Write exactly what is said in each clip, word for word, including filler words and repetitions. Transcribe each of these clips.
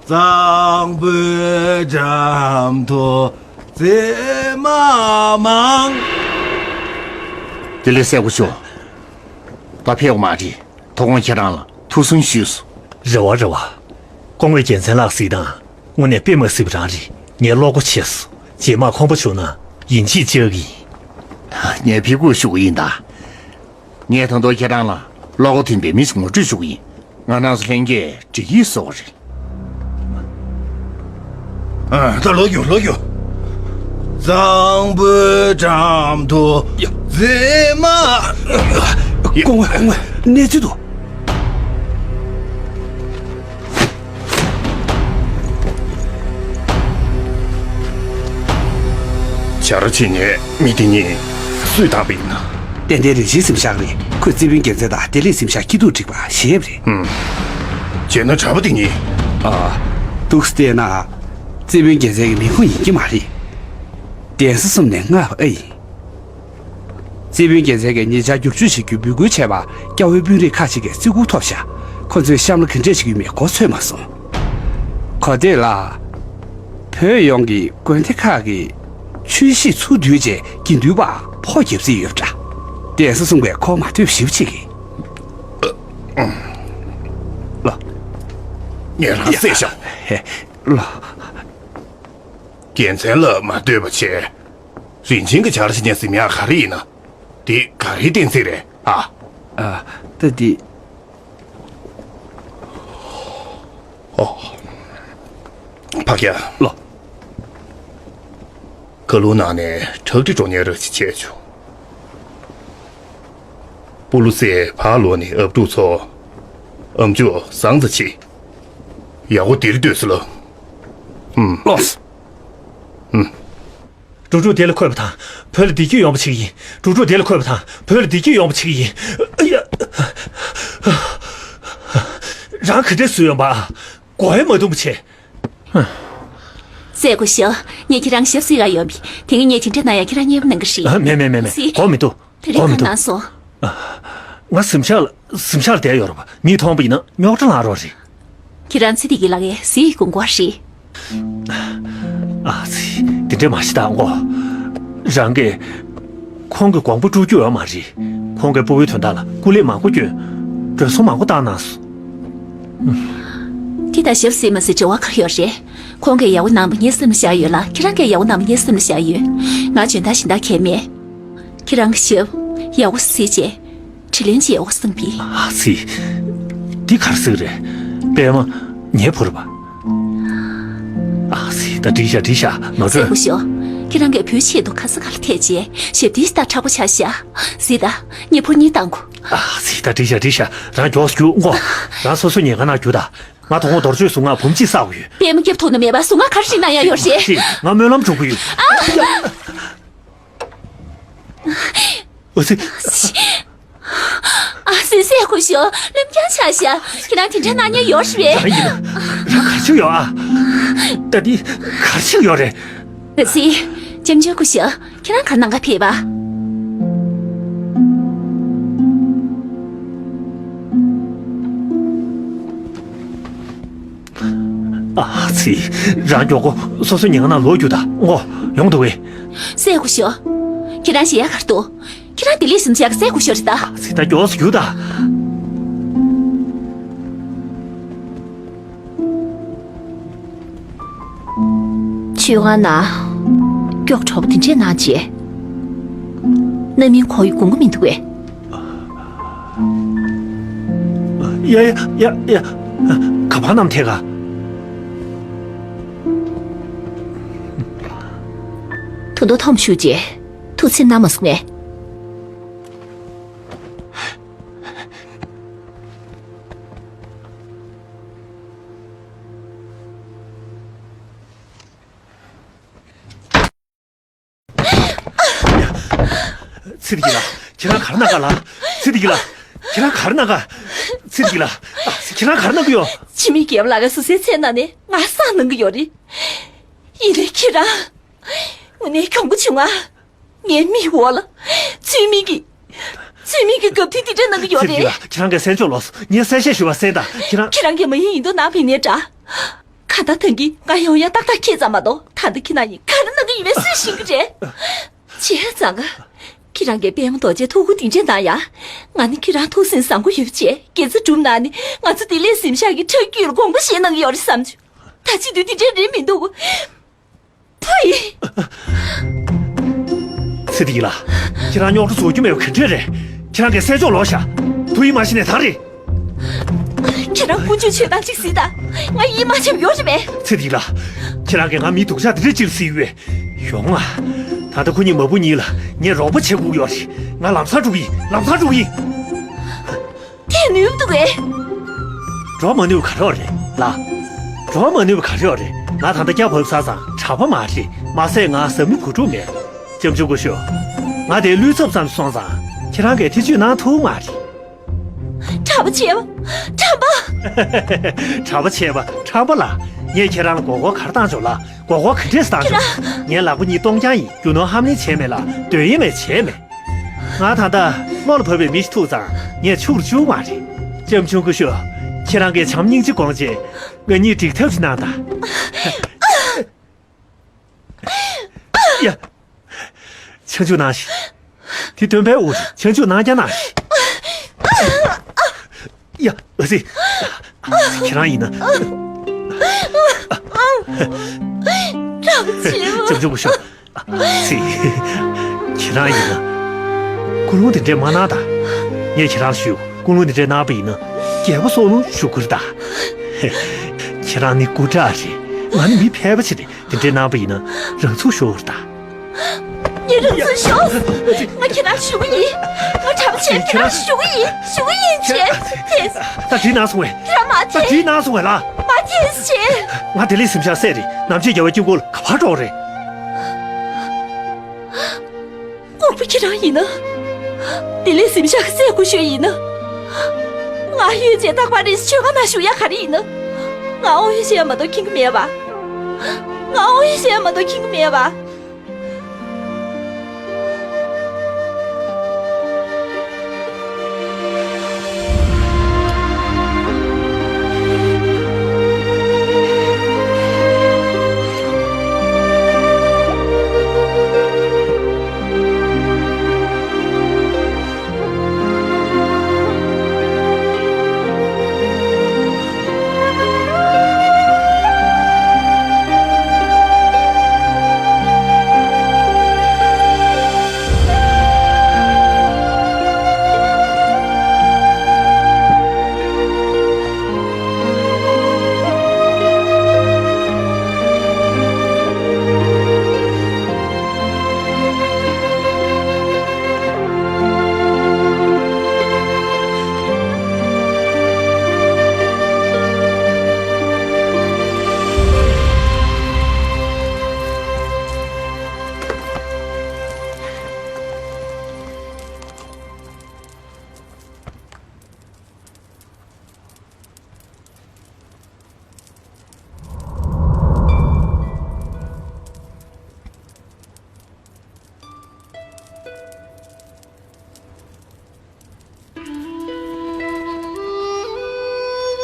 གཙང་པོའི་འགྲམ་དུ་མཛེས་མ་མང་། དེ་ལས་སྲས་སྐུ་ཞབས། ད་ཕེབས་པ་མ་རེད། ཐུགས་དགོངས་ཁྱེད་རང་ལ་ཐུགས་གསོ་ཞུས་སོ། རེ་བ་རེ་བ། སྐུ་ངོ་རྒྱལ་མཚན་ལགས་གཟིགས་དང་། དངོས་གནས་དཔེ་མ་སྲིད་པ་རང་རེད། ངའི་བློ་སྒོ་ཕྱེས་སོ། རྗེས་མ་ཁོམ་པ་བྱུང་ན་ཡིན་གཅིག་བཅར་གི་ཡིན། ངས་ཕེབས་སྒུག་ཞུ་གི་ཡིན་ད། ངས་ད་དུང་ཁྱེད་རང་ལ་བློ་ཁོག་མཐུན་པའི་མི་ཞིག་ངོ་སྤྲོད་ཞུ་གི་ཡིན། ང་རང་ཚོ་ལྷན་རྒྱས་འགྲིག་ཡིག་བཟོ་བ་རེད། ཨ། ད་ལོག་རྒྱུགས། ལོག་རྒྱུགས། གཙང་པོའི་འགྲམ་དུ་ཡ། མཛེས་མ། ཡ། སྐུ་ངོ། སྐུ་ངོ། གནས་ཚུལ་འདུག། བྱ་ར་བྱེད་མཁན་མི་དེ་གཉིས་སུས་བཏང་བ་ཡིན་ན། ཏན་ཏན་རིན་ཆེན་གཟིམ་ཤག་རེད། ཁོས་རྩིས་དཔོན་རྒྱལ་མཚན་དང་ལྡི་ལི་གཟིམ་ཤག་སྐྱིད་སྡུག་འགྲིག་པ་ཞེད་པ་རེད། ཨུམ། བྱས་ན་གྲྭ་པ་དེ་གཉིས། ཨ། འདུག་སེ་བལྟས་ན། རྩིས་དཔོན་རྒྱལ་མཚན་གྱི་མི་ཁོ་ཡིན་གྱི་མ་རེད། གདན་ས་གསུམ་ནས་མངགས་པ་ཨེ་ཡིན། རྩིས་དཔོན་རྒྱལ་མཚན་གྱིས་ཉེ་ཆར་བསྒྱུར་བཅོས་བྱེད་རྒྱུའི་འབོད་སྐུལ་བྱས་པ། སྐྱ་བོའི་དཔོན་རིགས་ཁག་ཅིག་གིས་བརྩི་བཀུར་ཐོབ་ཤག། ཁོ་ཚོས་གཤམ་ལ་ག་འདྲས་བྱེད་ཀྱི་ཡོད་མེད་མགོ་ཚོད་མ་སོང་། གོ་ཐོས་ལ། བོད་ཡོངས་ཀྱི་དགོན་སྡེ་ཁག་གི་ཆོས་གཞིས་ཚུར་བསྡུས་རྗེས་དགེ་འདུན་པར་ཕོགས་རྒྱབ་རྩིས་ཡོད་པ་འདྲ། གདན་ས་གསུམ་གས་ཁོ་མ་ཐོས་ཞིབ་བྱེད་ཀྱི། ལ། ངས་རང་བསད་ཤག། ཧེ། ལ། རྒྱལ་མཚན་ལ་མ་ལྟོས་པ་བྱས། རིན་ཆེན་གྱི་བྱ་ར་བྱེད་མཁན་གཟིམ་ཡག་ག་རེ་ཡིན་ན། དེ་ག་རེའི་གཏན་ཚིགས་རེད་ཨ། ཨ། ད་དེ། ཨོ། འཕགས་སྐྱབས། ལགས། ཁ་ལུང་ནང་ནས་ཁྲག་དྲི་དྲོ་ཉལ་ར་ཅིག་བྱས་བྱུང་། སྤུ་ལུ་སེ་ཕར་ལོག་ནས་ཨབ་ཕྲུག་ཚོ། ཨམ་ཅོག་བཟང་ཙམ་བྱེད། ཡག་པོ་འདིར་སྡོད་ཟེར་ལོ། ཨུམ། ལགས། ཨུམ། འགྲོ་དྲུག་དེ་ལ་འཁོད་པ་དང་བོད་ལ་བདེ་སྐྱིད་ཡོང་བ་བྱེད་ཀྱི་ཡིན། འགྲོ་དྲུག་དེ་ལ་འཁོད་པ་དང་བོད་ལ་བདེ་སྐྱིད་ཡོང་བ་བྱེད་ཀྱི་ཡིན། ཨ་ཡ། རང་ག་འདྲས་བཟོས་ཡོང་པ། མགོ་ཡང་མ་འཐོམས་པ་བྱས། སྲས་སྐུ་ཞབས། ངས་ཁྱེད་རང་ཞབས་བསིལ་ག་ཡོང་བས། དེ་སྔ་ངས་དེ་འདྲ་གནང་ཡ་ཁྱེད་རང་མཉེས་པོ་གནང་གི་རེད། ཨ། མེད་མེད་མེད་མེད། སྲིད། མགོ་མི་འཐོམས། དེ་རིང་མགོ་མི་ག་འཐོམས། གནང་སོང་། ང་གཟིམ་ཤག་ལ་གཟིམ་ཤག་ལ་བསྡད་ཡོད་རེད་པ། མིས་མཐོང་པ་ཡིན་ན་རྙོག་དྲ་ལངས་རོགས་རེད། ཁྱེད་རང་ཚེ་འདི་གི་ལག་ཡ་ཟས་ཡི་དགོས་མཁོ་རེད། ཨ་ཙི། དེ་འདྲས་མ་བྱེད་དང་གོ། རང་གིས་ཁོང་གི་དགོངས་པ་དཀྲུག་རྒྱུ་ཡོད་མ་རེད། ཁོང་གིས་སྤུ་གུའི་དོན་དག་ལ་སྐུ་ལས་མང་པོ་བསྐྱོན། འགྲོ་སོང་མང་པོ་བཏང་གནང་སོང་། དེ་དང་ཞབས་བསིལ་མ་ཟེར་འབྲེལ་བ་ག་རེ་ཡོད་རེད། ཁོང་གིས་ཡག་པོ་གནང་བ་ངའི་སེམས་ལ་བཞག་ཡོད་ལ། ཁྱེད་རང་གིས་ཡག་པོ་གནང་བ་ངའི་སེམས་ལ་བཞག་ཡོད། ང་འཇོན་ཐང་གཞན་དག་གས་མེད། ཁྱེད་རང་གི་ཞབས་ཡག་པོ་བསིལ་བྱས། དྲིན་ལན་ཅིག་ཡོད་བསམ་གི། ཨ་ཙི། འདི་ག་རེ་ཟེར་གི་རེད། པད་མ། ངའི་བུ་རེད་པ། ཨ་ཙི། ད་འགྲིག་ཤག། འགྲིག་ཤག། ནོར་སྲས་སྐུ་ཞབས། ཁྱེད་རང་གིས་བུའི་ཆེད་དུ་ག་ས་ག་ལ་ཐད་བྱས་ཞབས་བརྟན་ཞིག་དང་མཁྲེགས་པོ་ཆགས་ཤག། གཟིགས་དང་། ངའི་བུར་གཉིད་བཏང་གོ། ཨ་ཙི། ད་འགྲིག་ཤག། འགྲིག་ཤག། རང་མགྱོགས་སུ་རྒྱུགས་འགོ། རང་སོ་སོ་ཉལ་ཁང་ནང་རྒྱུགས་དང་། ང་དོ་དགོང་རྡོ་གཅོད་ཟུར་མངགས་བུམ་གཅིག་བསགས་དགོས་ཡོད། པད་མ་རྒྱབ་ཐུབ་ན་མེད་པ་ཟུར་མངགས་ག་རེ་ཞིག་གནང་ཡག་ཡོད་རེད། ང་སྨོན་ལམ་འགྲོ་གི་ཡོད། ཨ། ཨ་ཙི། ཨ་ཙི། སྲས་སྐུ་ཞབས། རློན་རྐྱང་ཆགས་ཤག། ཁྱེད་རང་དེ་འདྲ་གནང་ཉན་ཡོད་རེད་པས། རང་ཡིན་ན། རང་ག་རེ་བྱུང་ཡོད་ཨ། ད་འདི་ག་རེ་བྱུང་ཡོད་རེད། ཨ་ཙི། ལྕམ་ཆུང་སྐུ་ཞབས། ཁྱེད་རང་ག་རེ་གནང་ག་ཕེབས་པ། ཨ་ཙི། རང་མགྱོགས་པོ་སོ་སོའི་ཉལ་ཁང་ནང་ལོག་རྒྱུགས་དང་། ཨོ། ཡོང་འདུག་གས། སྲས་སྐུ་ཞབས། ཁྱེད་རང་ཞེད་ཡག་ག་རེ་འདུག། ཁྱེད་རང་ལྡི་ལི་གཟིམ་ཤག་གི་སྲས་སྐུ་ཞབས་རེད་ད། ཨ་ཙི། ད་མགྱོགས་སུ་རྒྱུགས་དང་། མཆོད་ཁང་ནང་། མགྱོགས་གྲོགས་པོ་དེ་འདྲས་གནང་བྱས། རྣམ་སྨིན་ཁོག་ཡུག་སྒོམ་གྱི་མི་འདུག་གས། ཡ་ཡ་ཡ་ཡ། ག་པར་བསྣམས་ཐད་ག། ད་དུང་འཐོམ་བཞུགས་བྱས། ཐུགས་སེམས་གནང་མ་སོང་ངས། ཚེ་བདེ་སྐྱིད་ལགས། ཁྱེད་རང་ག་རེ་གནང་ག་ལགས། ཚེ་བདེ་སྐྱིད་ལགས། ཁྱེད་རང་ག་རེ་གནང་ག། ཚེ་བདེ་སྐྱིད་ལགས། ཨ། ཁྱེད་རང་ག་རེ་གནང་གི་ཡོད། འཆི་མེད་རྒྱལ་པོ་ལགས་ཀྱིས་ཟུར་ཟའི་ཚལ་ནང་ནས་ང་བསང་གནང་གི་ཡོད་རེད། ཡིན་ནའི་ཁྱེད་རང་། དངོས་གནས་གྱོང་པོ་བྱུང་ང་། ངའི་མིག་འོག་ལ་ཚུལ་མིན་གྱི། ཚུལ་མིན་གྱི་འགབ་མཐིལ་འདི་འདྲ་གནང་གི་ཡོད་རེད། ཚེ་བདེ་སྐྱིད་ལགས། ཁྱེད་རང་གིས་གསན་ཆོག་ལོ། ངས་གསལ་བཤད་ཞུ་བ་གསན་དང་། ཁྱེད་རང་། ཁྱེད་རང་གིས་མ་ཡིན་ཡིན་མདོག་གནང་བ་ཡིན་ནའི་འདྲ། ད་ལྟ་ཐང་གིས་ང་ཡོང་ཡ་ཏག་ཏག་ཁྱེད་ཙམ་མ་གཏོགས། ད་ལྟ་ཁྱེད་རང་གཉིས་ག་རེ་གནང་གི་ཡིན་པའི་སུས་ཤེས་ཀྱི་རེད། བྱས་ཙང་ང་། ཁྱེད་རང་གིས་པད་མ་རྡོ་རྗེ་ཐུགས་ཁུར་དེ་འདྲས་གནང་ཡ། ང་ནི་ཁྱེད་རང་ཐུགས་སེམས་བཟང་པོ་ཡོད་པ་བྱས། དགེ་རྩ་སྒྲུབ་གནང་ནས་ང་ཚོ་བདེ་ལེགས་གཟིམ་ཤག་གི་ཁྲག་རྒྱུད་ལ་དགོངས་པ་བཞེས་གནང་གི་ཡོད་རེད་བསམ་བྱུང་། ད་བྱེད་དུས་དེ་འདྲས་རེད་མི་འདུག་ཕུ་ཡི། ཚེ་བདེ་ལགས། ཁྱེད་རང་རྙོག་དྲ་བཟོ་རྒྱུ་མེད་པ་ག་འདྲས་རེད། ཁྱེད་རང་གིས་གསལ་ཕྱོགས་ལོག་ཤག་ཐུགས་ཡིད་མ་ཆེས་ནས་ད་རེད། ཁྱེད་རང་ཀུན་སྤྱོད་བྱེད་སྟངས་གཅིག་གཟིགས་དང་། ང་ཡིད་མ་ཆེས་པ་ཡོད་རེད་པས། ཚེ་བདེ་ལགས། ཁྱེད་རང་གིས་ང་མི་སྡུག་ཅག་དེ་འདྲས་གཅིག་ལ་གཟིགས་ཡོད། ཡོང་ང་། ད་ལྟ་ཁོ་གཉིས་མ་བུ་གཉིས་ལ་ངས་རོགས་པ་བྱེད་དགོས་ཡོད་རེད། ང་ལམ་སང་འགྲོ་གི་ཡིན། ལམ་སང་འགྲོ་གི་ཡིན། དེ་ནུས་འདུག་གས། འགྲོ་མ་ནུས་པ་ག་རེ་ཡོད་རེད་ལགས། འགྲོ་མ་ནུས་པ་ག་རེ་ཡོད་རེད། ང་ད་ལྟ་སྐྱ་བབས་ཚར་ཙང་གྲྭ་པ་མ་རེད། མ་ཟད་ང་བཟའ་མི་བུ་ཕྲུག་མེད། ལྕམ་ཆུང་སྐུ་ཞབས། ང་དེ་བློས་འཚབ་ཙམ་སོང་ཙང་ཁྱེད་རང་གིས་ཐེ་བྱུས་གནང་ཐུབ་མ་རེད། གྲྭ་པ་བྱས་པ། ཁྲམ་པ། གྲྭ་པ་བྱས་པ་ཁྲམ་པ་ལགས། ངས་ཁྱེད་རང་ལ་མགོ་སྐོར་ག་རེ་བཏང་བྱུང་ལགས། མགོ་སྐོར་ག་འདྲས་བཏང་བྱུང་། ཁྱེད་རང་། ངའི་ལག་པ་གཉིས་སྟོང་རྐྱང་ཡིན། རྒྱུ་ནོར་ཧམ་ལེན་བྱས་མེད་ལ་འདོད་ཡོན་མེད་བྱས་མེད། ང་ད་ལྟ་བློ་ལ་བབས་པའི་མི་ཞིག་ཐུག་ཙང་ངས་ཕྱུག་རུ་བཅུག་མ་རེད། ལྕམ་ཆུང་སྐུ་ཞབས། ཁྱེད་རང་གིས་བྱམས་སྙིང་རྗེ་སྒོམ་བྱས་ང་གཉིས་འགྲིག་ཐབས་ཤིག་གནང་དང་། ཡ། ཆང་བཅུག་གནང་ཞིག་དེ་སྟོན་པའི་དབུ་རུ་ཆང་བཅུག་གནང་རྐྱང་གནང་ཞིག་ཡ། ཨ་ཙི། ཁྱེད་རང་ཡིན་ན། རང་བྱེད། ལྕམ་ཆུང་སྐུ་ཞབས། ཨ་ཙི། ཁྱེད་རང་ཡིན་ན། ཀུན་སློང་དེ་འདྲས་མ་གནང་དང་། ངས་ཁྱེད་རང་ཞུ། ཀུན་སློང་དེ་འདྲས་གནང་པ་ཡིན་ན། རྒྱལ་པོ་སོགས་ལ་ཞུ་དགོས་རེད་ད། ཁྱེད་རང་ནི་སྐུ་དྲག་རེད། ང་ནི་མི་ཕལ་པ་ཅིག་རེད། དེ་འདྲས་གནང་པ་ཡིན་ན་རང་ཚུགས་ཤོར་ད། ངས་རང་ཚུགས་ཤོར། ང་ཁྱེད་རང་ཞུ་གི་ཡིན། ང་གྲྭ་པ་བྱས་ཁྱེད་རང་ཞུ་གི་ཡིན། ཞུ་གི་ཡིན་བྱས། ད་དྲིས་གནང་སོང་བས། ཁྱེད་རང་མ་ད་དྲིས་གནང་སོང་བས་ལ། མ་ཐེངས་བྱས། ང་བདེ་ལེགས་གཟིམ་ཤག་བསད་རེད། ནམ་ཕྱེད་རྒྱལ་བའི་དཀྱིལ་འཁོར་ལ་ག་པར་འགྲོ་རེད། དངོས་པོ་ཁྱེད་རང་ཡིན་ན། བདེ་ལེགས་གཟིམ་ཤག་བསད་དགོས་ཤོས་ཡིན་ན། ང་གཡུལ་བྱས་རྟག་པར་རེས་ཆོས་ཁང་ནང་བཞུགས་ཡ་ག་རེ་ཡིན་ན། ང་དབང་ཡོད་བྱས་ཡ་མ་གཏོགས་མཁྱེན་གི་མེད་པ། ང་དབང་ཡོད་བྱས་ཡ་མ་གཏོགས་མཁྱེན་གི་མེད་པ།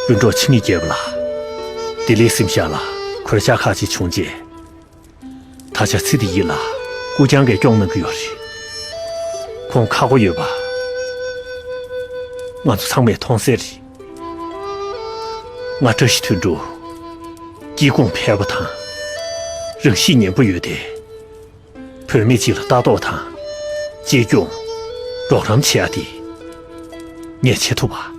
སྤུན་གྲོགས་ཆིང་ངེ་རྒྱལ་པོ་ལགས། བདེ་ལེགས་གཟིམ་ཤག་ལ་གོད་ཆག་ཁག་ཅིག་བྱུང་རྗེས། ད་ཆ་ཚེ་བདེ་ཡིད་ལ་སྐུ་རྐྱང་གིས་སྐྱོང་གནང་གི་ཡོད་རེད། ཁོང་ཁག་པོ་ཡོད་པ་ང་ཚོ་ཚང་མས་མཐོང་གསལ་རེད། ང་བཀྲ་ཤིས་དོན་གྲུབ་སྐྱེ་ཁུངས་ཕལ་པ་དང་རང་གཤིས་ངན་པ་ཡོད་དེ། བུད་མེད་ཅིག་ལ་ལྟ་རྟོག་དང་གཅེས་སྐྱོང་། རོགས་རམ་བྱེད་ཡ་དེ་ངས་བྱེད་ཐུབ་པ།